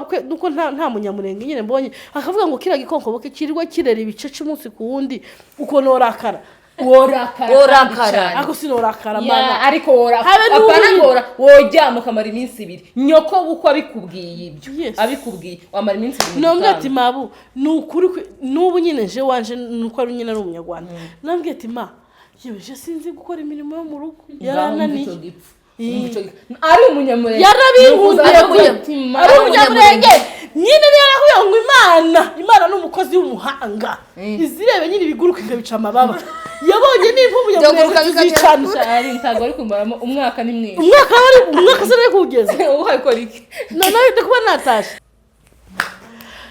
mabukwe, nuko nta Munyamurenge nyine mbonye, akavuga ngo kiriya gikonkoboke kirirwa kirera ibice umunsi ku wundi, uko norakara. Worakara. Worakara. Kandi cyane. Ariko sinorakara. Ya, mana. Ariko worakara. Habe n'ubu Apana. nyine. Ngora woryama ukamara iminsi 2, nyoko bukwe abikubwiye ibyo, abikubwiye wamara iminsi 2 mu Nambwiye ati: gitanda. "Mabu, ni ukuri n'ubu nyine nje wanje nuko ari nyine ari Umunyarwanda." Nambwiye ati: "Ma, yewe, je sinzi gukora imirimo yo mu rugo, Ngaho umva. yarananiye." Icyo gipfu. Umva icyo gipfu. Ari Umunyamurenge. Yarabinkundiye. Ari Ko umutima. ari Umunyamurenge nyine, niyo yahuye ngo Imana ni umukozi w'umuhanga, izirebe nyine ibiguruka ikabica amababa. Yabonye nimba Umunyamurenge Byaguruka bikagera tuzicana. Ari ntabwo ari kumaramo umwaka, ni mwinshi. Umwaka wari umwaka se nari kuwugeza? Ubu hakora iki? Noneho ndi kuba natashye.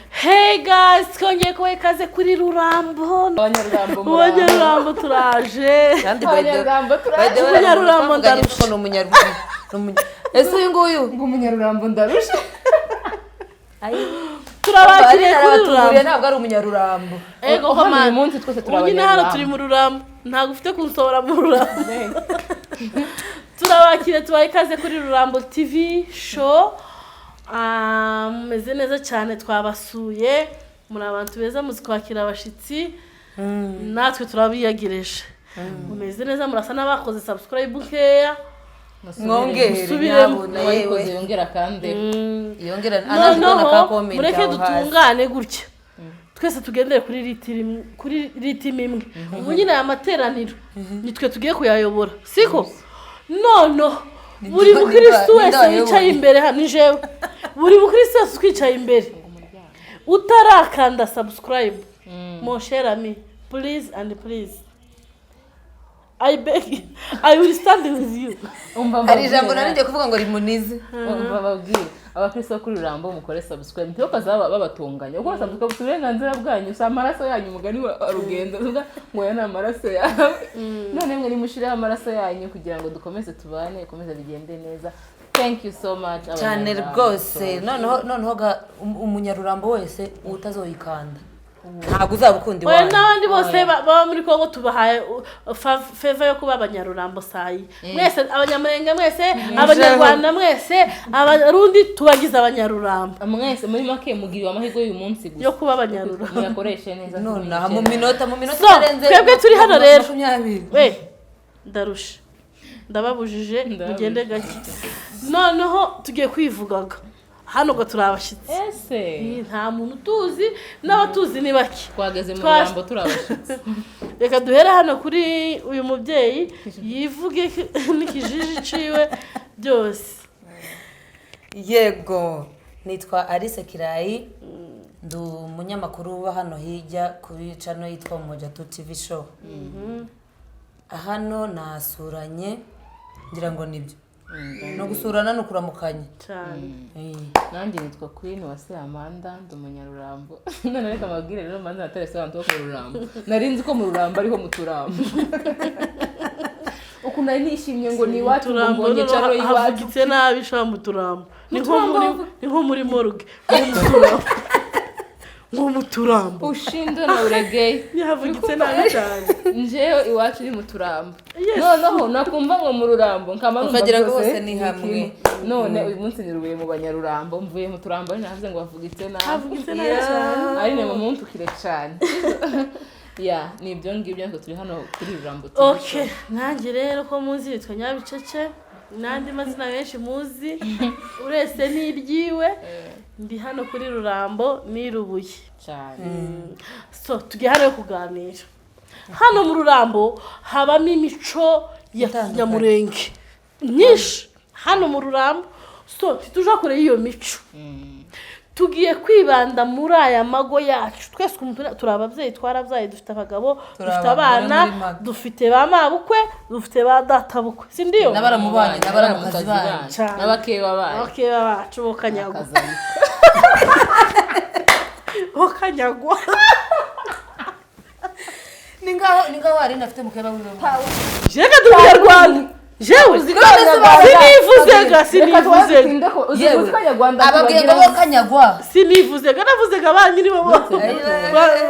Hey guys, twongeye kubaha ikaze kuri Rurambo. Abanyarurambo. Abanyarurambo turaje. Kandi by the Abanyarurambo turaje. by the way, Umunyarurambo twavuganye ndarusha. ko ni ese uyu nguyu? Ngo Umunyarurambo ndarusha. Turabakiriye kuri Arabatuburiye. Rurambo. Ntabwo ari Umunyarurambo. Ego. Hano uyu Komanda. munsi twese turi Ubu nyine hano Abanyarurambo. turi mu Rurambo, ntabwo ufite kunsohora mu Rurambo. Turabakiriye, tubaha ikaze kuri Rurambo TV Show. Mumeze neza cyane, twabasuye, muri abantu beza, muzi kwakira abashyitsi, natwe turabiyagireje. Mumeze neza, murasa n'abakoze subscribe nkeya. Mwongere. Musubiremo. Nyabuna, Uwayikoze yewe. yongera kandi. Yongera anaje kubona ka Noneho comment mureke aho hasi. dutungane gutya, twese tugendere kuri litiro imwe, kuri ritime imwe. Ubu nyine aya materaniro nitwe tugiye kuyayobora, siko? Noneho buri mukirisitu Ninde wese wayoboye? wicaye imbere hano, ni jewe. Buri mukirisitu wese utwicaye imbere utarakanda subscribe, mon cher ami, please and please, I beg you, I will stand with you. Umva. Hari ijambo Mbabwire. nari ngiye kuvuga ngo rimunize. Umva babwire, abakristo bo kuri Rurambo, mukore subscribe, ntibakaza babatunganya. Gukora subscribe si uburenganzira bwanyu, si amaraso yanyu. Umugani wa Rugendo uvuga ngo aya ni amaraso yawe. None mwe nimushireho amaraso yanyu kugira ngo dukomeze tubane, bikomeze bigende neza. Thank you so much, Cyane. Abanyarurambo. Rwose noneho Umunyarurambo wese utazoyikanda ntabwo uzaba ukunda Oya. iwanyu. N'abandi bose baba muri Kongo tubahaye faveur yo kuba Abanyarurambo sayi. Mwese Abanyamurenge, mwese Abanyarwanda, mwese Abarundi, tubagize Abanyarurambo. Mwese muri make mugiriwe amahirwe y'uyu munsi gusa Yo kuba Abanyarurambo. Muyakoreshe neza. Nonaha mu minota So, itarenze twebwe turi hano rero. 20. We ndarusha, ndababujije. Ndababujije. Mugende gake. Noneho tugiye kwivugaga hano ngo turi abashyitsi. Ese? Nta muntu utuzi, n'abatuzi ni bake. Twageze mu Rurambo turi abashyitsi. Reka duhere hano kuri uyu mubyeyi, yivuge n'ikijiji ciwe byose. Yego, nitwa Alice Kirayi, ndi umunyamakuru uba hano hirya kuri channel yitwa Moja Tu TV Show. Hano nasuranye, ngira ngo nibyo, no gusurana ni ukuramukanya. Cyane. Nanjye nitwa Queen wa Amanda, ndi Umunyarurambo. None reka amabwire rero, manza naterese abantu bo mu Rurambo. Nari nzi ko mu Rurambo ariho mu Turambo. Ukuntu nari nishimye ngo ni iwacu, ngo Turambo. mbonye channel y'iwacu. Havugitse nabi sha, mu Turambo ni nko muri morgue, nko mu Turambo, nko mu Turambo. Ushindwe na uregeye. Ntihavugitse nabi cyane. Njewe iwacu ni mu Turambo. Yes. Noneho nakumva ngo mu Rurambo nkaba numva Ukagira ngo byose hose ni hamwe. Kimwe. None uyu munsi nirubuye mu Banyarurambo, mvuye mu Turambo, ari navuze ngo bavugitse nabi. Havugitse nabi cyane. Ari ni mu muntukire cyane. Ya, ni ibyo ngibyo, natwe turi hano kuri Rurambo TV Ok. Show. Nanjye rero ko muzi yitwa Nyabicece n'andi mazina menshi muzi urese n'iryiwe, ndi hano kuri Rurambo n'irubuye. Cyane. So tugiye hano yo kuganira. Hano mu Rurambo habamo imico ya Itandukanye. kinyamurenge myinshi hano mu Rurambo. So ntituja kure y'iyo mico, tugiye kwibanda muri aya mago yacu twese. Ukuntu turi ababyeyi, twarabyaye, dufite abagabo, Turi dufite abagore abana, muri make. dufite ba mabukwe, dufite ba databukwe, si ndiyo? N'abaramu banyu, n'abaramukazi banyu. Cyane. N'abakeba banyu. Abakeba bacu bo kanyagwa. Akazana. Bo kanyagwa. Ni ngaho hari afite mukeba wiwe. Reka ndi Umunyarwanda. Jewe sinivuzega, sinivuzega. Yewe, ababwiye ngo bo kanyagwa. Sinivuzega, navuzaga ba nyiri bo.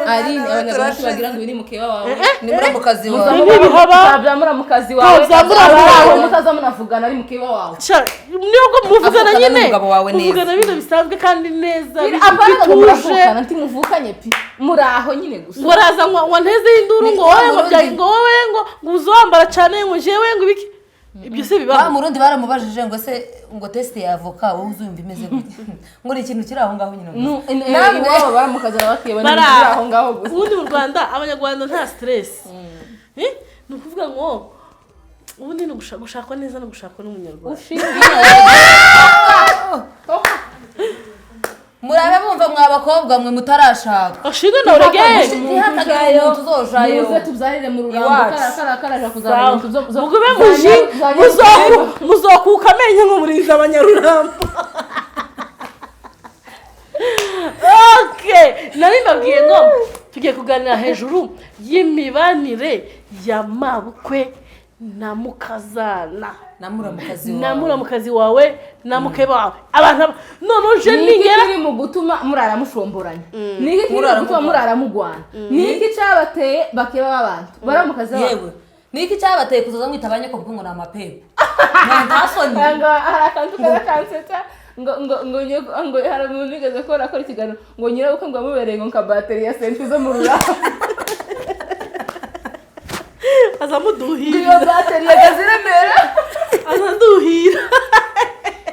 Ari abanyarwanda bagira ngo ibi ni mukeba wawe. Ni muramukazi wawe. Ni ibihaba. Bya muramukazi wawe. Bya muramukazi. Wawe mutaza munavugana ari mukeba wawe. Sha, nubwo muvugana Avukana nyine n'umugabo wawe neza. muvugana bino bisanzwe kandi neza, Apana ngo bituje. muravukana, ntimuvukanye pi, muraho nyine gusa. Ngo araza ngo nteze induru, ngo wowe ngo bya, ngo wowe ngo uzi wambara cyane, ngo jewe ngo ibiki, ibyo se Wa bibaho? Murundi baramubajije ngo se ngo test ya avoka wowe uzumva imeze gute? Ngo ni ikintu kiri aho ngaho nyine gusa. Namwe- Iwabo baramukazana bakeba Bara ni aho ngaho gusa. Ubundi mu Rwanda abanyarwanda nta stress. Ni ukuvuga ngo ubundi ni gushakwa neza no gushakwa n'umunyarwanda. Murabe bumva mwa bakobwa mwe mutarashaka. Ashinga na urege. Ntihakagire umuntu uzojayo. Muze tubyarire mu Rurambo. Iwacu. Kara karaja kuzana ibintu Mugume muji muzokuka amenyo nk'umurinzi abanyarurambo. Okay, nari mbabwiye ngo tugiye kuganira hejuru y'imibanire ya mabukwe na mukazana Na muramukazi wawe. Na muramukazi wawe na mukeba wawe. Abantu noneho je Ni iki ningera kiri mu gutuma murara mushomboranya? Ni iki kiri mu Murara gutuma murwana. murara mugwana? Ni iki cyabateye bakeba b'abantu baramukazi babo? Yewe, ni iki cyabateye kuzoza mwita abanyakobwa ngo ni amapepo ntasoni? Ngo hari akantu kaza kansetsa, ngo hari umuntu wigeze ko akora ikiganiro ngo nyirabukwe ngo amubereye ngo nka bateri ya senti zo mu Rurambo. Aza muduhira. Iyo bateri yagaze iremera. Aza nduhira.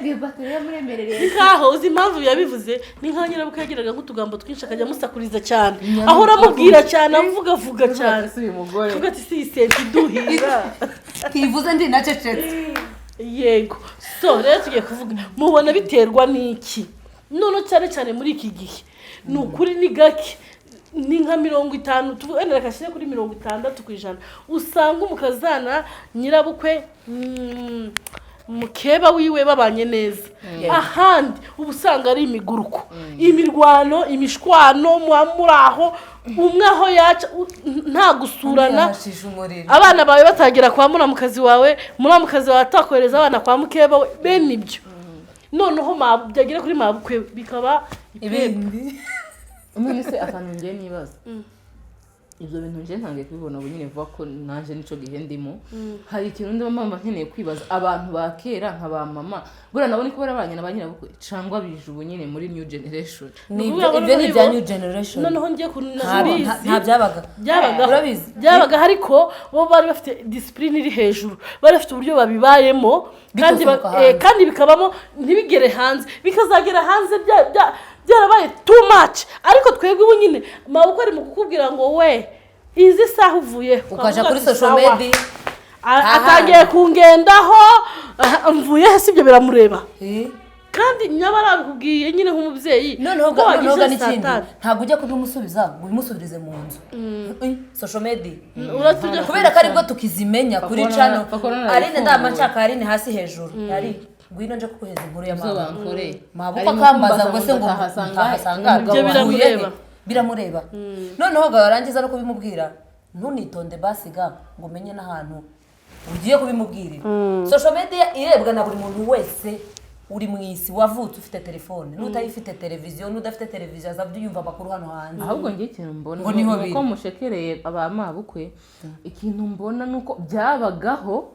Iyo bateri yamuremerereye. Ni nkaho uzi impamvu yabivuze, ni nkaho nyirabukwe yagiraga nk'utugambo twinshi akajya amusakuriza cyane, ahora amubwira cyane, avugavuga cyane. Si uyu mugore. Tuvuga ati si iyi senti iduhira. Ntivuze ndi nacecetse. Yego, so rero tugiye kuvuga, mubona biterwa n'iki? None cyane cyane muri iki gihe, ni ukuri ni gake, ni nka 50, tuvuge wenda reka nshyire kuri 60%, usanga umukazana nyirabukwe mukeba wiwe babanye neza. Ahandi uba usanga ari imiguruko, imirwano, imishwano, muba muri aho umwe aho yaca nta gusurana. Yahashije umuriro. Abana bawe batagera kwa muramukazi wawe, muramukazi wawe atakohereza abana kwa mukeba we, bene ibyo. Noneho byagera kuri mabukwe bikaba ipembe. Ibindi. None se akantu ngiye nibaza, ibyo bintu nje ntangiye kubibona ubu nyine vuba ko nanjye nico gihe ndimo, hari ikintu ndimo mpamvu nkeneye kwibaza: abantu ba kera nka ba mama buriya nabo niko barabanye na ba nyirabukwe, cyangwa bije ubu nyine muri new generation? Ni Ukuvuga ngo ibyo ni ibya noneho new generation. Noneho ngiye Nta kunabizi. nta byabaga. Byabagaho. Urabizi. Byabagaho, ariko bo bari bafite discipline iri hejuru, bari bafite uburyo babibayemo kandi Bigasohoka hanze. kandi bikabamo ntibigere hanze, bikazagera hanze byarabaye too much. Ariko twebwe ubu nyine mabukwe ari mu kukubwira ngo we izi saha uvuye Ukaja ukavuga kuri ati, social "Sawa." media. Atangiye kungendaho, aha, mvuye he? Sibyo, biramureba. Kandi nyamara abikubwiye nyine nk'umubyeyi Noneho ko noneho wagize ga n'ikindi, saa tanu. Ntabwo ujya kubimusubiza ngo ubimusubirize mu nzu. Social media, Uratujya kubera ko aribwo tukizimenya kuri cano. Bakora Aline, ndama ifunguye. nshaka Aline hasi hejuru ari ngwino nje kuguheza inkuru ya Izo mama. bankoreye. Mabukwe Harimo akambaza kumbaza ngo se ngo ndahasanga ntahasanga Ibyo biramureba. Biramureba. Noneho ga warangiza no kubimubwira, ntunitonde basiga ngo umenye n'ahantu ugiye kubimubwirira. Social media irebwa na buri muntu wese uri mu isi wavutse ufite telefone, n'utayifite televiziyo, n'udafite televiziyo aza yumva amakuru hano hanze. Ahubwo njye ikintu mbona Ngo niho ni biri. uko mushekereye aba mabukwe. Ikintu mbona ni uko byabagaho,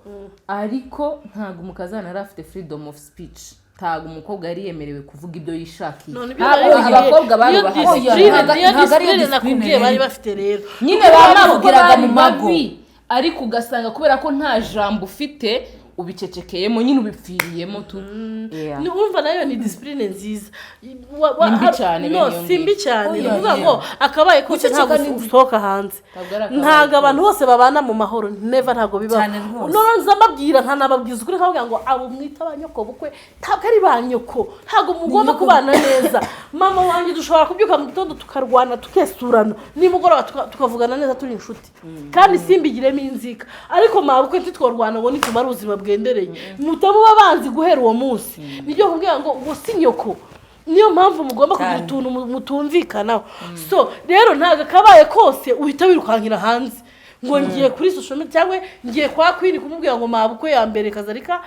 ariko ntabwo umukazana yari afite freedom of speech, ntabwo umukobwa yari yemerewe kuvuga ibyo yishakiye. None ibyo Ntabwo bari bagiye- abakobwa niyo barubahaga. discipline niyo Ntabwo ariyo discipline discipline nakubwiye rero. bari bafite rero. Nyine Kuko ba mabukwe babivugiraga bari mu mago. babi, ariko ugasanga kubera ko nta jambo ufite ubicecekeyemo nyine, ubipfiriyemo tu. Yeah. Urumva nayo ni discipline nziza. Ni mbi cyane No, bene iyo si mbi ngiyo. cyane, ni Oya, ukuvuga yeah. ngo akabaye kose Guceceka ntabwo ni usohoka hanze. Ntabwo ari akabaye Ntabwo abantu kose. bose babana mu mahoro, never, ntabwo bibaho. Cyane rwose. Noneho nza mbabwira, nkanababwiza ukuri, nkavuga ngo abo mwita ba nyoko bukwe ntabwo ari ba nyoko, ntabwo mugomba kubana neza. Mama wanjye dushobora kubyuka mu gitondo tukarwana, tukesurana, nimugoroba tukavugana neza turi inshuti, kandi simbigiremo inzika. Ariko mabukwe ntitworwana ngo nitumara ubuzima bwendereye mutamuba banzi guhera uwo munsi. Nibyo kubwira ngo uwo si nyoko, niyo mpamvu mugomba kugira Cyane. utuntu mutumvikanaho. So rero ntabwo akabaye kose uhita wirukankira hanze. Ngo ngiye kuri social media cyangwa ngiye kwa Queen kumubwira ngo mabukwe ya mbere kazarika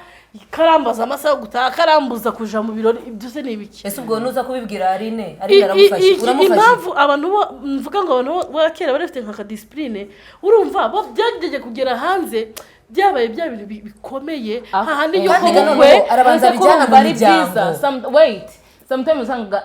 karambaza amasaha yo gutaha, karambuza kuja mu birori, ibyo se ni ibiki? Ese ubwo nuza kubibwira Aline, Aline aramufashe, uramufashe? Impamvu abantu bo mvuga ngo abantu bo kera bari bafite nka discipline, urumva bo byagejeje kugera hanze byabaye bya bintu bikomeye, hahandi Eh, yuko Kandi bukwe noneho arabanza Uretse ko abijyana mu urumva ari miryango. byiza. Wait, sometimes usanga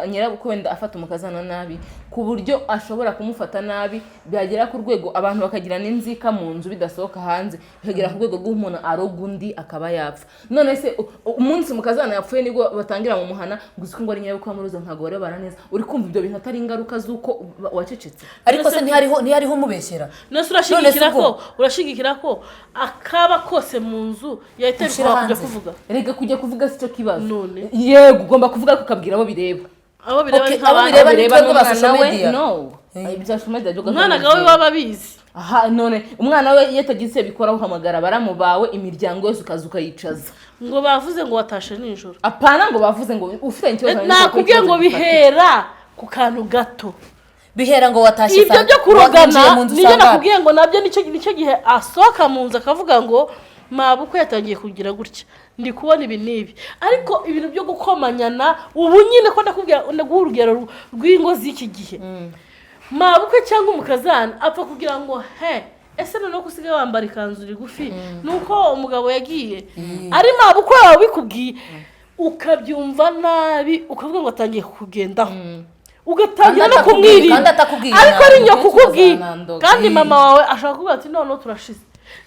nyirabukwe wenda afata umukazana nabi ku buryo ashobora kumufata nabi byagera ku rwego abantu bakagira n'inzika mu nzu bidasohoka hanze, bikagera ku rwego rw'umuntu aroga undi akaba yapfa. None se umunsi umukazana yapfuye nibwo batangira mu muhana ngo uzi ko ngo ari nyirabukwe wamuroze, ntabwo barebana neza? Uri kumva ibyo bintu atari ingaruka z'uko wacecetse? Ariko se ntihariho umubeshyera? None se urashigikira None se ko urashigikira ko akaba kose mu nzu yahita Ushyira bikora kujya hanze. kuvuga? Erega kujya kuvuga si cyo kibazo. None? Yego, ugomba kuvuga ariko ukabwira abo bireba. Abo bireba Okay, ni abo nk'abandi. bireba ni Bireba twebwe ba n'umwana social we, media. no, ibya social media byo Umwana gawe waba abizi. Aha, none umwana we iyo atagize bikora, uhamagara baramu bawe, imiryango yose ukaza ukayicaza. Ngo bavuze ngo watashe nijoro. Apana ngo bavuze ngo ufite ikibazo. Nakubwiye ngo bihera ku kantu gato. Bihera ngo watashye Ibyo byo winjiye kurogana mu nzu nibyo usanga nakubwiye ngo nabyo nicyo gihe asohoka mu nzu akavuga ngo mabukwe yatangiye kugira gutya, ndi kubona ibi n'ibi. Ariko ibintu byo gukomanyana ubu nyine ko ndakubwira, ndaguha urugero rw'ingo z'iki gihe, mabukwe cyangwa umukazana apfa kugira ngo he, ese noneho ko usigaye wambara ikanzu rigufi, nuko umugabo yagiye ari mabukwe wawe bikubwiye ukabyumva nabi, ukavuga ngo atangiye kukugendaho, ugatangira Kandi no kumwirinda. kandi atakubwiye Ariko ari nabi. nyoko ukubwiye Uzanandoga. kandi mama wawe ashobora kuvuga ati noneho turashize,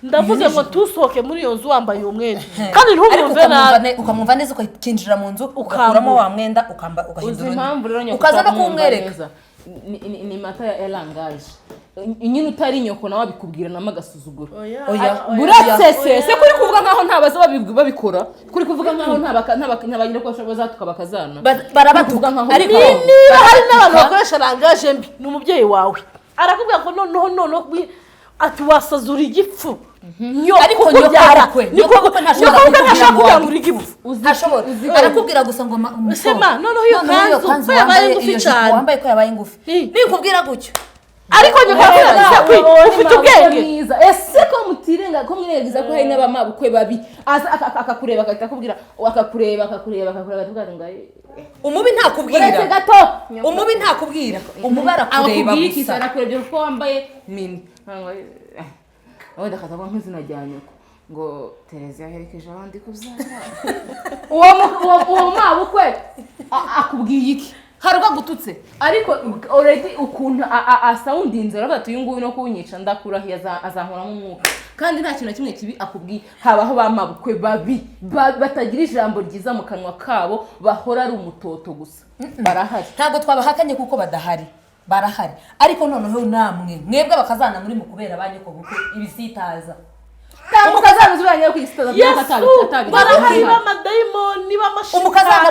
ndavuze ngo tusohoke muri iyo nzu wambaye uwo mwenda, kandi Ariko ntumwumve ukamwumva nabi. Ukamwumva neza, ukinjira mu nzu Ukambura. ugakuramo wa mwenda Uzi ugahindura undi. impamvu rero nyoko Ukaza no utamwumva kuwumwereka. neza? Ni mata ya langage nyine, utari nyoko nawe abikubwiranamo agasuzuguro. Oya, Oya. oya. Buretse se Oya. se kuri kuvuga nkaho nta baza babikora, kuri kuvuga nkaho nta nta banyirako bazatuka bakazana. Barabatuka Kuvuga nkaho ariko Niba hari n'abantu bakoresha langage mbi, ni umubyeyi wawe. Arakubwira ngo noneho ati wasazura igipfu nyoko Ariko nyoko ukubyara. bukwe, Niko nyoko bukwe ntashobora nyoko bukwe kukubwira ntashobora ngo kugira ngo uri igipfu. Ntashobora, arakubwira gusa ngo Se ma, noneho iyo kanzu ko yabaye wambaye, ngufi iyo jipo cyane. wambaye ko yabaye ngufi. Nikubwira gutyo. Ariko nyoko arakubwira ati "Se kwi, ufite ubwenge." Mwiza, ese ko mutirenga ko mwirengagiza ko hari n'abamabukwe babi aza akakureba agahita akubwira, akakureba akakureba akakureba akakubwira ngo Umubi ntakubwira. Uretse gato. Umubi ntakubwira, umubi arakureba Akubwiye iki? gusa. Arakurebye kuko wambaye mini, wenda akaza kuvuga nk'izina rya nyoko ngo Tereza yaherekeje abandi kubyara. Uwo mabukwe akubwiye iki? Hari ubwo agututse, ariko already ukuntu asawundinze aravuga ati uyu nguyu no kunyica ndakurahiye azankuramo umwuka, kandi nta kintu na kimwe kibi akubwiye. Habaho ba mabukwe babi batagira ijambo ryiza mu kanwa kabo, bahora ari umutoto gusa, barahari. Ntabwo twabahakanye kuko badahari, barahari. Ariko noneho namwe mwebwe abakazana muri mu kubera ba nyoko bukwe ibisitaza. Umukazana uzibanye yo kwisitaza. Yesu, barahari b'amadayimoni, b'amashitani.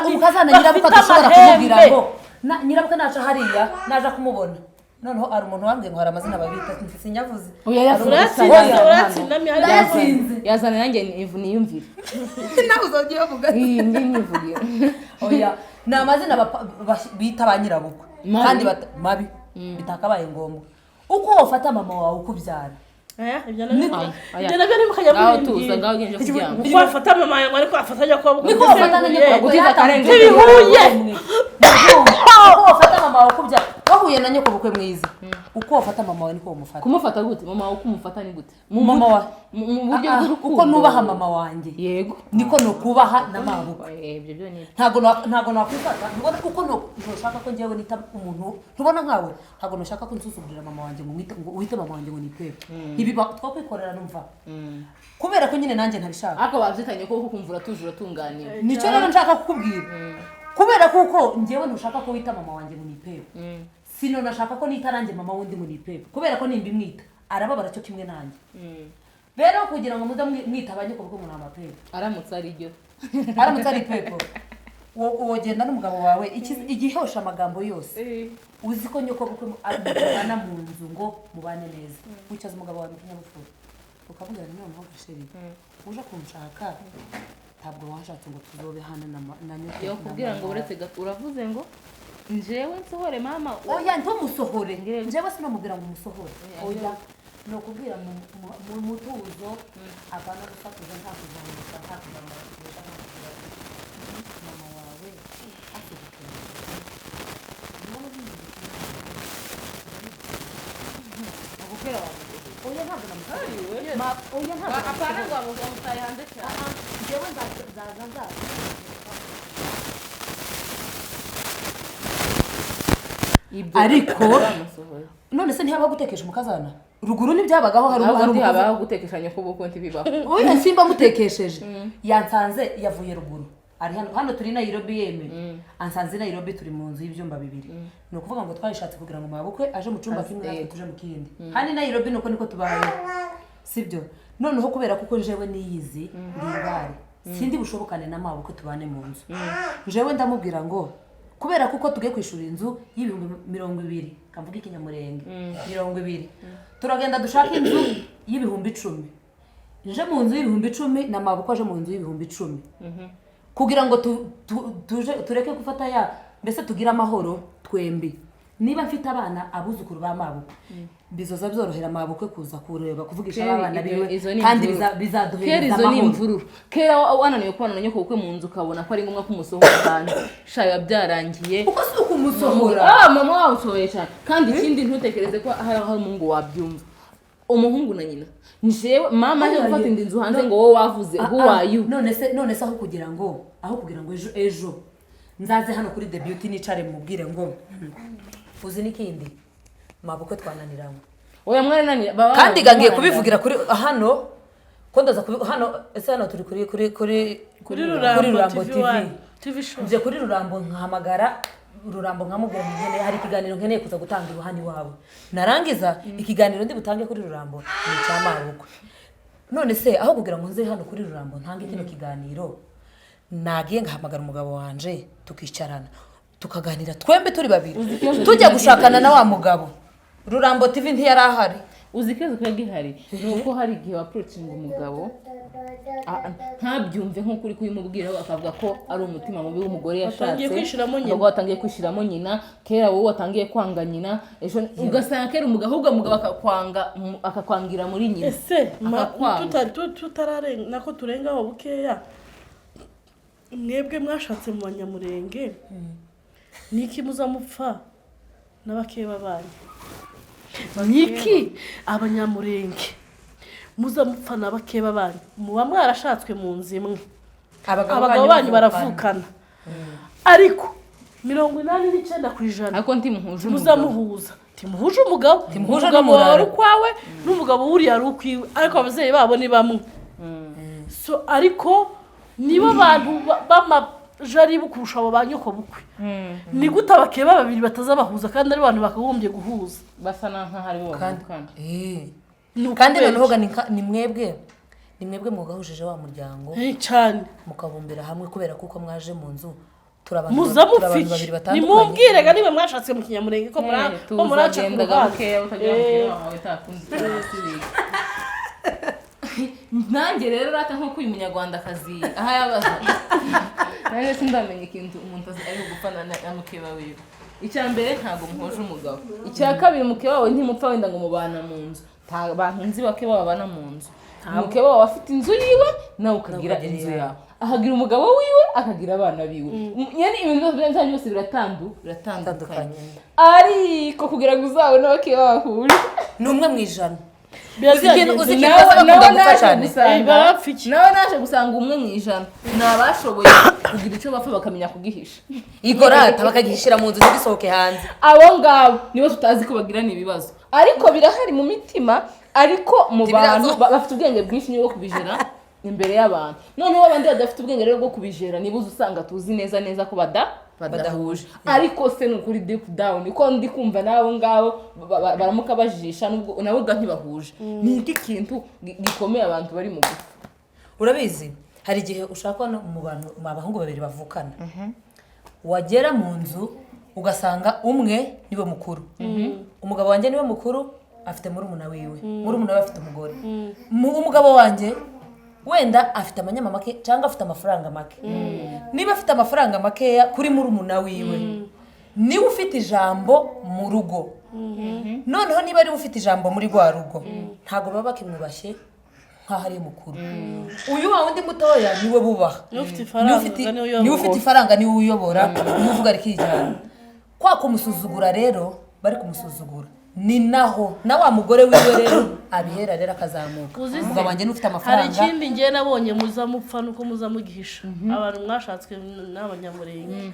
Umukazana nyirabukwe Bafite adashobora kumubwira amahembe. ngo nyirabukwe naca hariya naja kumubona. Noneho hari umuntu wambwiye ngo hari amazina babita, sinyavuze. Oya, yavuze. Uratsinda, Oya. uratsinda, mihari. Ndayatsinze. Yazana nanjye niyumvire. Nawe uzajya uyavuga. Iyi ngi nyivugira. Oya, ni amazina bita ba nyirabukwe. Mabi. Kandi mabi bitakabaye ngombwa uko wafata mama wawe ukubyara. Aya, ibyo nabyo Oya. ibyo nabyo ntimukajya Ngaho tuza, mubimbwira. ngaho ugende kuryama. Uko wafata mama yawe ariko afata nyoko wawe. Niko wafata na nyoko. Gutiza akarenge. Ntibihuye. Uko wafata mama wawe ukubyara wahuye na nyoko bukwe mwiza, uko wafata mama wawe niko wamufata. Kumufata gute? Mama wawe uko umufata ni gute? Mama wa Mu buryo Ah, ah, bw'urukundo. uko nubaha mama wanjye Yego. niko nukubaha na mabukwe. Ibyo byo ni Ntabwo nakwifata ntubona kuko ntushaka ko njyewe nita umuntu ntubona nkawe, ntabwo ntushaka ko nsuzugurira mama wanjye ngo mwite, ngo uhite mama wanjye ngo ni pepe ntibiba twakwikorera numva kubera ko nyine nanjye ntabishaka. Ariko babyitanye ko kuko kumva uratuje uratunganiwe. Nicyo rero nshaka kukubwira, kubera kuko njyewe ntushaka ko wita mama wanjye ngo ni pepe, sino nashaka ko nita nanjye mama wundi ngo ni pepe, kubera ko nimba imwita arababara cyo kimwe nanjye. Rero kugira ngo muze mwita abanyoko kuko ngo ni amapepe. Aramutse ari ryo. Aramutse ari pepe, wogenda n'umugabo wawe igihosha amagambo yose uzi ko nyoko bukwe mubana mu nzu ngo mubane neza, wicaza umugabo wawe mu kinyabupfura ukavuga ngo noneho chéri uje kunshaka ntabwo washatse ngo tuzobe hano na nyoko Yo na kubwira mama ngo wawe. uretse gato uravuze ngo njewe nsohore mama. Oya, ntumusohore. Ngire- Njyewe sinamubwira ngo umusohore, oya. Ni ukubwira mu mutuzo, apana gusakuza, nta kuzamuka, nta kuzamura kugurisha, nta kugira mama wawe afite. Gukera wawe. Oya, ntabwo namusohoye. Oya, ntabwo Apana ngo amutaye hanze cyane. Njyewe nzaza nzaza. Ibyo bamusohoye. None se ntihabaho gutekesha umukazana? Ruguru ntibyabagaho? Hari Ahubwo hari ntihabaho umukaza gutekesha nyoko ntibibaho. Oya, simba mutekesheje. Yansanze yavuye ruguru, ari hano. Hano turi Nairobi yeme, ansanze i Nairobi, turi mu nzu y'ibyumba bibiri. Ni ukuvuga ngo twayishatse kugira ngo mabukwe aje mu cyumba kimwe, natwe tuje mu kindi. Hano i Nairobi nuko niko tubayeho, sibyo? Noneho kubera kuko jewe niyizi, ndi ingare, sindi bushobokane na mabukwe tubane mu nzu. Jewe ndamubwira ngo kubera kuko tugiye kwishura inzu y'ibihumbi 20, kavuga ikinyamurenge, 20, turagenda dushaka inzu y'ibihumbi 10. Nje mu nzu y'ibihumbi 10 na mabukwe aje mu nzu y'ibihumbi 10, kugira ngo tuje tureke gufata ya, mbese tugire amahoro twembi. Niba mfite abana, abuzukuru ba mabukwe, bizoza byorohera mabukwe kuza kureba, kuvugisha Kera abana biwe, izo ni kandi imvururu. Kera bizaduhereza izo ni amahoro. imvururu. Kera wananiwe kubana na nyoko bukwe mu nzu, ukabona ko ari ngombwa ko umusohora hanze, sha, biba byarangiye. Kuko si ukumusohora. Ah, mama wawe usohoye cyane. Kandi ikindi, ntutekereze ko hari aho umuhungu wabyumva, umuhungu na nyina. Njyewe mama aje gufata indi nzu hanze ngo wowe wavuze, who are you? None se aho kugira ngo ejo nzaze hano kuri The Beauty nicare mubwire ngo uzi n'ikindi, mabukwe twananiranywe. Oya, mwarananira baba. Kandi ngiye kubivugira kuri hano ko ndaza hano. Ese hano turi kuri Kuri Rurambo TV TV. One TV Show. Nje kuri Rurambo, nkahamagara Rurambo, nkamubwira ngo nkeneye, hari ikiganiro nkeneye kuza gutanga iruhande iwawe. Narangiza ikiganiro ndi butange kuri Rurambo ni icya mabukwe. None se aho kugira ngo nze hano kuri Rurambo ntange kino kiganiro, nagiye ngahamagara umugabo wanje, tukicarana, tukaganira twembi turi babiri? Uzi ikibazo Tujya kiba gushakana na wa mugabo, Rurambo TV ntiyari ahari. Uzi ikibazo kiba gihari ni uko hari igihe wa-approachinga umugabo, ntabyumve nk'uko uri kubimubwira, akavuga ko ari umutima mubi w'umugore yashatse. Watangiye kwishiramo nyina. Ahubwo watangiye kwishiramo nyina. Kera wowe watangiye kwanga nyina, ejo ugasanga kera umugabo, ahubwo umugabo akakwanga, akakwangira muri nyina. Ese Akakwanga. tutararenga nako turengaho bukeya, mwebwe mwashatse mu Banyamurenge, niki muza mupfa n'abakeba banyu? Niki Abanyamurenge muza mupfa n'abakeba banyu? Muba mwarashatswe mu nzu imwe, abagabo banyu baravukana, ariko 89% Ariko ntimuhuje muza umugabo. Muhuza, ntimuhuje umugabo. Ntimuhuje Umugabo wawe n'umurara. ari ukwawe n'umugabo wuriya ari ukwiwe, ariko ababyeyi babo ni bamwe. So ariko nibo bantu b'amajaribu kurusha abo ba nyoko bukwe. Ni gute abakeba babiri batazabahuza kandi ari abantu bakagombye guhuza? Basa n'aho ari bo bavukana. Ni Kandi ukubera noneho iki? ga ni mwebwe mwugahujije wa muryango, Cyane. mukabumbira hamwe, kubera kuko mwaje mu nzu turi abantu Muza turi abantu mupfa babiri iki? batandukanye. Nimumbwire ga niba mwashatse mu Kinyamurenge ko muraca ku Tuzagendaga ruhande. bukeya utagira mukeba wawe takundi. Nanjye rero rata, nk'uko uyu Munyarwandakazi aha yabaza, nanjye sindamenya ikintu umuntu azi ari gupfana na mukeba wiwe. Icya mbere, ntabwo muhuje umugabo. Icya kabiri, mukeba wawe ntimupfa wenda ngo mubana mu nzu. Nta bantu nzi bakeba babana mu nzu. Mukeba wawe afite inzu yiwe, nawe ukagira ukagira inzu iyawe. yawe, akagira umugabo wiwe, akagira abana biwe. Yani ibintu byose byanyu byose biratandukanye. Bitandukanye. Ariko kugira ngo uzabone abakeba bahuje, Ni 1 mu 100. Biba Uzi ikintu- byagenze. uzi ikintu basa bakunda gupfa cyane. Barapfa iki? Nawe naje gusanga 1 mu 100 ni abashoboye kugira icyo bapfa bakamenya kugihisha. Igorata bakagishyira mu nzu ntigisohoke hanze. Abo ngabo nibo tutazi ko bagirana ibibazo, ariko birahari mu mitima, ariko mu Ntibirazo. bantu bafite ubwenge bwinshi nibo kubijera imbere y'abantu. Noneho abandi badafite ubwenge rero bwo kubijera nibo uza usanga tuzi neza neza ko badahuje. Ariko se ni ukuri, deep down ko ndi kumva n'abo ngabo baramuka bajisha nubwo nabo ubwa ntibahuje, ni iki kintu gikomeye abantu bari mu gupfa? Urabizi, hari igihe ushaka no mu bantu, mu abahungu babiri bavukana, wagera mu nzu ugasanga umwe niwe mukuru. Umugabo wanjye niwe mukuru, afite murumuna wiwe, murumuna we afite umugore. Umugabo wanjye wenda afite amanyama make cyangwa afite amafaranga make. Niba afite amafaranga makeya kuri murumuna wiwe, Niwe ufite ijambo mu rugo. Noneho niba ariwe ufite ijambo muri rwa rugo, ntabwo baba bakimwubashye nk'aho ari mukuru. Uyu wa wundi mutoya niwe bubaha. Niwe ufite Niwe ifaranga, niwe uyobora. Niwe ufite ifaranga, niwe uyobora, niwe uvuga rikijyana. Kwa kumusuzugura rero, bari kumusuzugura, ni naho na wa mugore wiwe rero abihera rero akazamuka. Uzi se, Umugabo wanjye n'ufite hari amafaranga. ikindi ngiye nabonye muza mupfa nuko muza mugihisha abantu mwashatswe n'Abanyamurenge.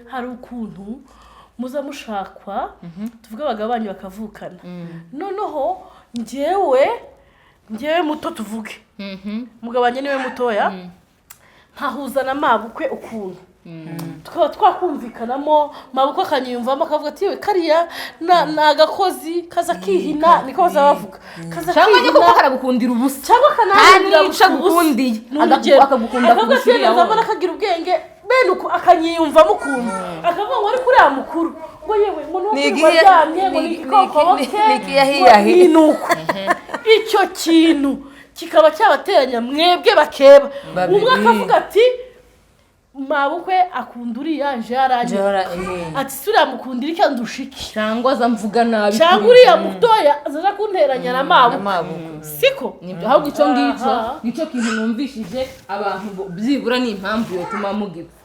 Hari ukuntu muza mushakwa, tuvuge abagabo banyu bakavukana. Noneho njyewe muto, tuvuge umugabo wanjye niwe mutoya, nkahuza na mabukwe ukuntu tukaba twakumvikanamo, mabukwe akanyiyumvamo, akavuga ati: "Yewe, kariya ni agakozi kaza kihina," niko baza bavuga, kaza Cyangwa nyine kuko kihina. karagukundira ubusa. Cyangwa akanangira. Nta n'icyo agukundiye. Ni urugero. Akagukunda Akavuga ati kurusha uriya yenda wundi. akagira ubwenge bene uko, akanyiyumvamo ukuntu, akavuga ngo ariko uriya mukuru ngo yewe, ngo nuko Ni wirirwa aryamye, ngo ni igikokoboke, ni igiyahiyahi. ngo ni uko. Icyo kintu kikaba cyabateranya mwebwe bakeba. Babiri. Umwe akavuga ati: "Mabukwe akunda uriya, nje yarangiye." Jora, Ati: "Si uriya mukundira icyo andusha iki?" Cyangwa aza mvuga nabi. Cyangwa kuri uriya mutoya azaza kunteranya na mabukwe. Mabukwe. Siko? Nibyo, ahubwo icyo ngicyo Aha. nicyo kintu numvishije abantu byibura ni impamvu yotuma mugipfa.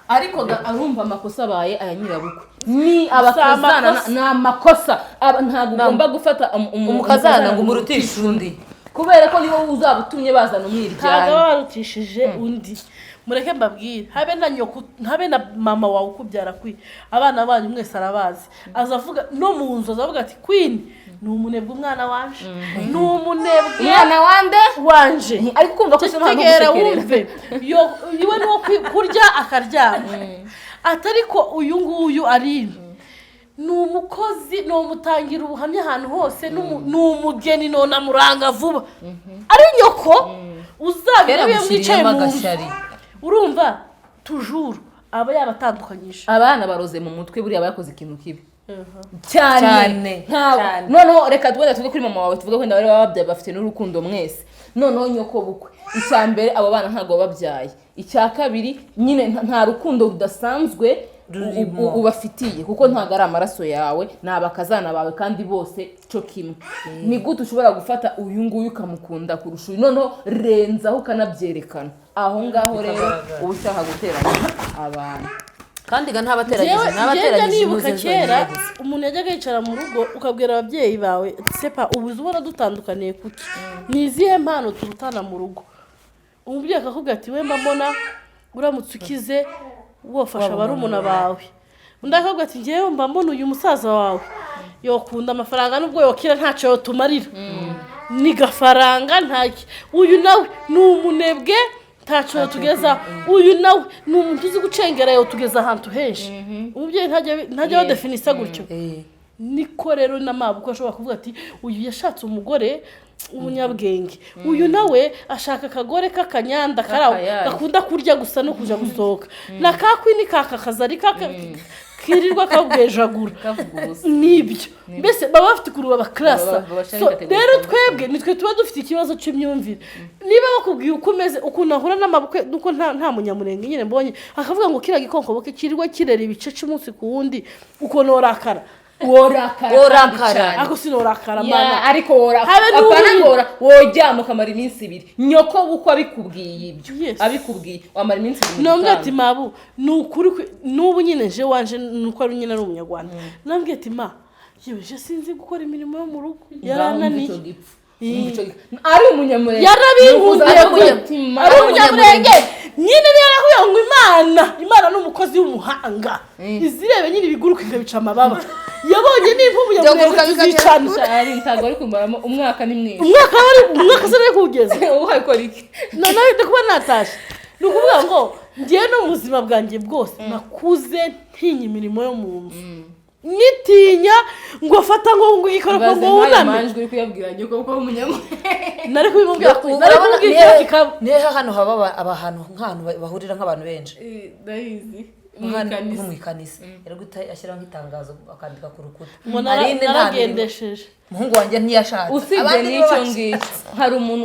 Ariko arumva amakosa abaye aya nyirabukwe ni abakazana. Amakosa. Ni amakosa. Ntabwo ugomba gufata umukazana ngo umurutishe undi. Kubera ko niwo uzaba utumye bazana Ntabwo umwiryane. aba barutishije undi. Mureke mbabwire, habe na nyoko, habe na mama wawe ukubyara, kwi abana banyu mwese arabazi. Aza avuga no mu nzu, azavuga ati: "Queen ni umunebwe, umwana wanje ni umunebwe." Umwana wande? Wanje. Ariko kumva ko nta Tegera gusekerera. wumve, yo iwe ni uwo kurya akaryama, atari ko uyu nguyu ari ni umukozi, ni umutangira ubuhamya ahantu hose, ni umugeni none amuranga vuba. Ari nyoko uzabirebe iyo mwicaye Yaragushyiriyemo mu nzu. agashyari. Urumva tujuru aba yabatandukanyije. Abana baroze mu mutwe, buriya bakoze ikintu kibi cyane. Cyane, Ntabwo cyane. Noneho reka wenda tuvuge kuri mama wawe, tuvuge wenda bari bababyaye bafite n'urukundo mwese. Noneho nyoko bukwe, icya mbere abo bana ntabwo bababyaye. Icya kabiri nyine nta rukundo rudasanzwe Rurimo. ubafitiye, kuko ntabwo ari amaraso yawe, ni abakazana bawe kandi bose cyo kimwe. Ni gute ushobora gufata uyu nguyu ukamukunda kurusha uyu? Noneho renzaho ukanabyerekana aho ngaho rero, Bikagaragara. uba ushaka guteranya abantu. Kandi ga ntabateranyije, Njyewe njya ntabateranyije nibuka imuze kera zonyine gusa. Umuntu yajyaga yicara mu rugo, ukabwira ababyeyi bawe: "Sepa ubu uzi ubona dutandukaniye kuki? Ni izihe mpano turutana mu rugo?" Umubyeyi akakubwira ati: "We mba mbona uramutse ukize wofasha barumuna bawe." Undi akakubwira ati: "Njyewe mba mbona uyu musaza wawe yokunda amafaranga, nubwo yokira ntacyo yotumarira, ni gafaranga ntacyo. Uyu nawe ni umunebwe, ntacyo yotugezaho. Uyu nawe ni umuntu uzi gucengera, yotugeza ahantu henshi." Umubyeyi ntajya badefinisa gutyo. Niko rero n'amabukwe ashobora kuvuga ati: "Uyu yashatse umugore w'umunyabwenge, uyu nawe ashaka akagore k'akanyanda karaho K'akayaye. gakunda kurya gusa no kuja gusohoka, na ka Queen kaka kazari kaka kirirwa kabwejagura." Kavuga ubusa. Nibyo, mbese baba bafite ukuntu babakarasa. Babashyira So, muri category rero zitandukanye. twebwe nitwe tuba dufite ikibazo cy'imyumvire. Niba bakubwiye uko umeze, ukuntu ahura n'amabukwe, nuko nta Munyamurenge nyine mbonye akavuga ngo kiriya gikonkoboke kirirwa kirera ibice cy'umunsi ku wundi, ukuntu worakara. Worakara. Worakara. Kandi cyane. Ariko sinorakara, Ya, mana. Ariko worakara. Habe Apana. n'ubu. Ngora woryama ukamara iminsi 2, nyoko bukwe abikubwiye ibyo. Yes. Abikubwiye wamara iminsi 2 mu Nambwira ati: gitanda. "Mabu, ni ukuri n'ubu nyine nje wanje nuko ari nyine ari Umunyarwanda." Nambwira ati: "Ma, yewe, je sinzi gukora imirimo yo mu rugo, Ngaho yarananiye." umva icyo gipfu. Umva icyo gipfu. Ari Umunyamurenge. Yarabinkundiye. Ari umutima. Ari Umunyamurenge nyine, niyo yarahuye ngo Imana ni umukozi w'umuhanga, izirebe nyine ibiguruka ikabica amababa. Yabonye nimba Umunyamurenge Byaguruka bikagera tuzicana. Ari ntabwo ari kumaramo umwaka, ni mwinshi. Umwaka wari umwaka se nari kuwugeza. Uhakora iki? Noneho ndi kuba natashye, ni ukuvuga ngo ngewe no mu buzima bwanjye bwose nakuze ntinya imirimo yo mu nzu, nitinya ngo fata ngo igikoropo Ibaze ngo nk'ayo wuname. Manjwe uri kuyabwira nyoko kuko Umunyamurenge. Nari kubimubwira, nari kumubwira ikibazo kikaba Nihe hano haba ahantu nk'ahantu bahurira nk'abantu benshi? Ndabizi. Mu ikanisa. No mu ikanisa yari guhita ashyiraho nk'itangazo akandika ku rukuta. Ngo Aline nta mirimo. Naragendesheje. Umuhungu wanjye ntiyashatse. Usibye Abandi nibo n'icyo bashatse. ngicyo, hari umuntu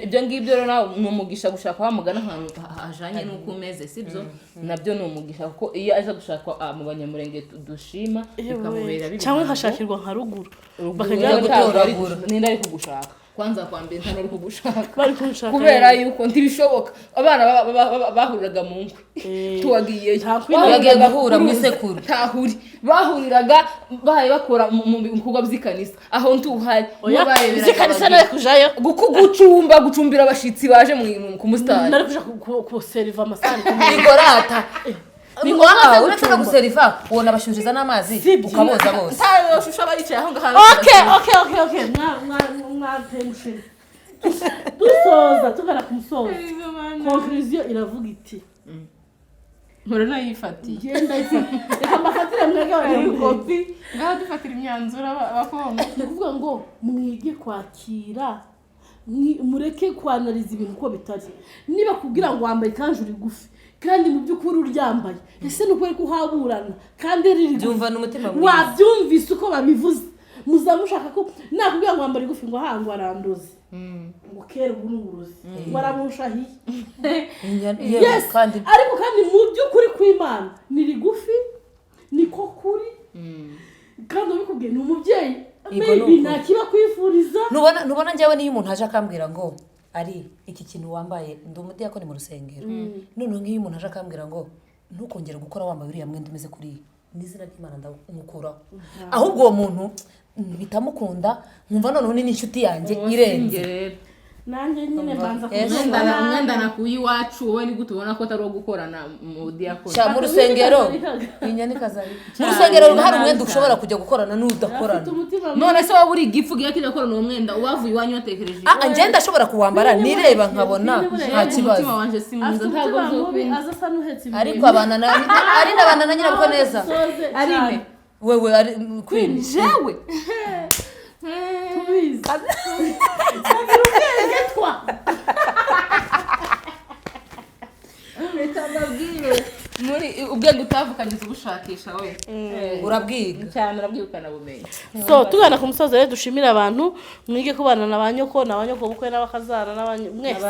ibyo ngibyo rero nawe ni umugisha gushaka wa mugana ahantu hajanye n'uko umeze, sibyo? Nabyo ni umugisha, kuko iyo aje gushaka mu Banyamurenge dushima bikamubera bibi. Cyangwa nkashakirwa nka ruguru. Bakajya bakajya gutoragura. Ninde ari kugushaka? Kwanza kwa mbere nta n'uri kugushaka. Bari kunshaka. Kubera yuko ntibishoboka, abana bahuriraga mu nkwi. Tuwagiyeyo. Nta nkwi. Bagiye guhura mu isekuru. Ntahuri bahuriraga, bahaye bakora mu bikorwa by'ikanisa, aho ntuhari. Oya, nibo bareberaga izikanisa abageni. nari kujayo. Gucumba, gucumbira abashitsi baje ku musitari. Nari kuja kuseriva amasahani. Igorata. Ni ngombwa se Uretse no gucumba? guseriva, ubona bashyushiriza n'amazi Sibyo. ukaboza bose. Nta shusho baricaye aho ngaho. Okay, mwa tension. Dusoza, tugana ku musozo, conclusion iravuga iti Mpora nayifatiye. Genda ifata, reka mbafatire mwebwe Abanyamurenge. Ngaho dufatira imyanzuro abakongo. Ni ukuvuga ngo mwige kwakira, mureke kwanariza ibintu uko bitari. Niba kubwira ngo wambaye ikanzu rigufi kandi mu by'ukuri uryambaye, ese ni ukuri ko uhaburana kandi riri rigufi? Byumva n'umutima mwiza. Wabyumvise uko babivuze, muzaba mushaka ko nakubwira ngo wambara igufi, ngo aha ngo aranduze, ngo kera ubu ni uburozi, ngo aramunshahiye. Yewe, Yes. kandi Ariko kandi mu by'ukuri kw'Imana ni rigufi, niko kuri, kandi ubikubwiye ni umubyeyi. Yego, ni Maybe ukuri. nta kiba kwifuriza. Ntubona njyewe niyo umuntu aje akambwira ngo ari iki kintu wambaye, ndi umudiyakoni mu rusengero, noneho nk'iyo umuntu aje akambwira ngo ntukongere gukora wambaye uriya mwenda umeze kuriya, n'izina ry'Imana ndamukuraho. Ahubwo uwo muntu mpita mukunda, nkumva noneho ni n'inshuti yanjye irenze. Rero Nanjye nyine mbanza Yes. kumenya. Umwenda nakuye iwacu, wowe ni gute ubona ko atari uwo gukorana mu diyakoni? Sha, mu rusengero inyana ikazari mu rusengero hari umwenda ushobora kujya gukorana n'udakorana. Afite umutima mwiza. None se waba uri igifu ugiye kijya gukorana uwo mwenda wavuye iwanyu watekereje? Ah, njye ndashobora kuwambara nireba nkabona nta kibazo. Umutima wanje si mwiza. Afite Ntabwo umutima mubi. nzokunda. Aza asa n'uhetse ibintu. Ariko abana na ari n'abana na nyirabukwe neza. Soze Aline. cyane. Wewe ari queen. Jewe. Tubizi kagira ubwenge twa Reka mbabwire, muri ubwenge utavukanye ubushakisha we. Urabwiga. Cyane, urabwirukana bumenyi. So tugana ku musozo rero, dushimire abantu, mwige kubana na ba nyoko na ba nyoko bukwe n'abakazana mwese.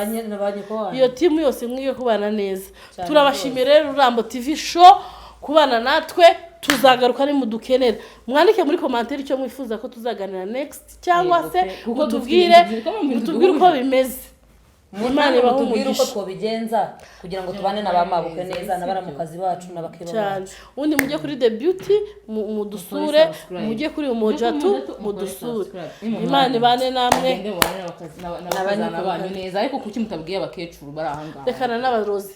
Iyo timu yose, mwige kubana neza. Turabashimiye rero Rurambo TV Show kubana natwe. Tuzagaruka nimudukenera. Mwandike muri commentaire icyo mwifuza ko tuzaganira next, cyangwa Yego se pe. Kuko mutubwire dufite ibintu byinshi, mutubwire uko bimeze. Imana ibahe Mutubwire uko umugisha. twobigenza kugira ngo tubane na ba mabukwe neza, na baramukazi bacu n'abakeba Cyane. bacu. Ubundi mujye kuri The Beauty mudusure. Mukore subscribe. Mujye kuri Umojatu mudusure. Subscribe. Imana ibane namwe. Mugende mubane n'abakazana banyu neza. Ariko kuki mutabwiye abakecuru bari ahangaha? Rekana n'abarozi.